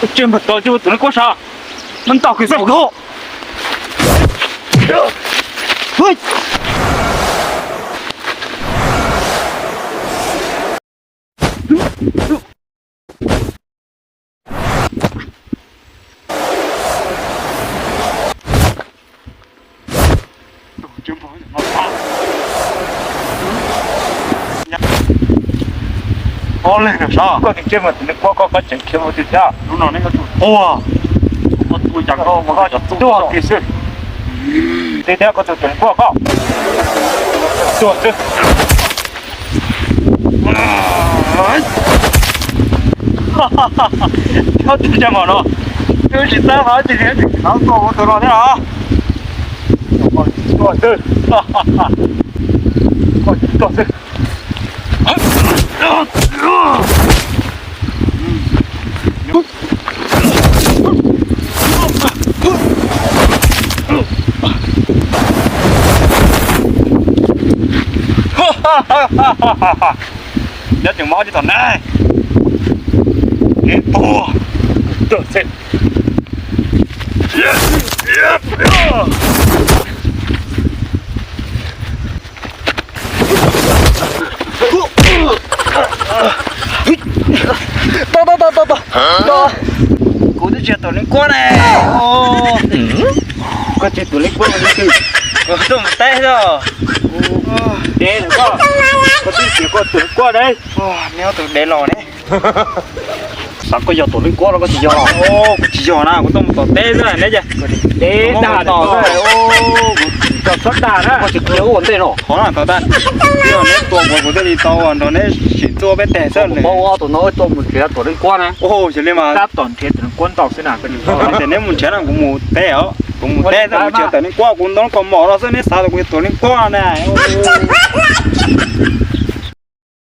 Tsis mus tos tus leej kuab sav, muab ntaus kiag xwb. Ua li no sav, koj tus tsiaj mas tus leej kuab koj, koj tseem khiav mus twg thiab? Ua, ua cas koj ua koj cov txuj tuag kiag xwb. Twb thiab koj tus leej kuab koj tuag xwb. Koj tus tsiaj mas no, twb tsis txawj hais tias tsis khawb koj ua tus no thiab los? Koj tuag xwb. Koj tuag xwb. Nyob tseem mob tsis tau ne. Kev tuag. Tuag xwb. Tau tau tau tau tau. Kuv twb tsis yog tus leej kuab ne. Koj tsis tus leej kuab, koj tuaj mus teb xwb. Deb koj, koj twb tias koj tus leej kuab ne. Neb ob tug dev los ne. Xav koj yog tus leej kuab los koj tsis yog? Kuv tsis yog na, kuv tuaj mus tom teb xwb ne. Deb dag tos, kuv tsis tso txhob dag na. Koj tsis qhia ua ntej no. Qhov no tau tag. Yog neb tua kuv, kuv thiaj li tau nrog neb sim tuaj peb teg xwb. Kuv paub ua tus no tuaj mus nrhiav tus leej kuab na. Xyov li mas. Tab tom nrhiav tus leej kuab ntau xwb na. Tias neb mus nrhiav no kuv mus teb os, kuv mus teb xwb, kuv nrhiav tus leej kuab, kuv ntoo kaus mom los xwb neb xav tias kuv yog tus leej kuab na.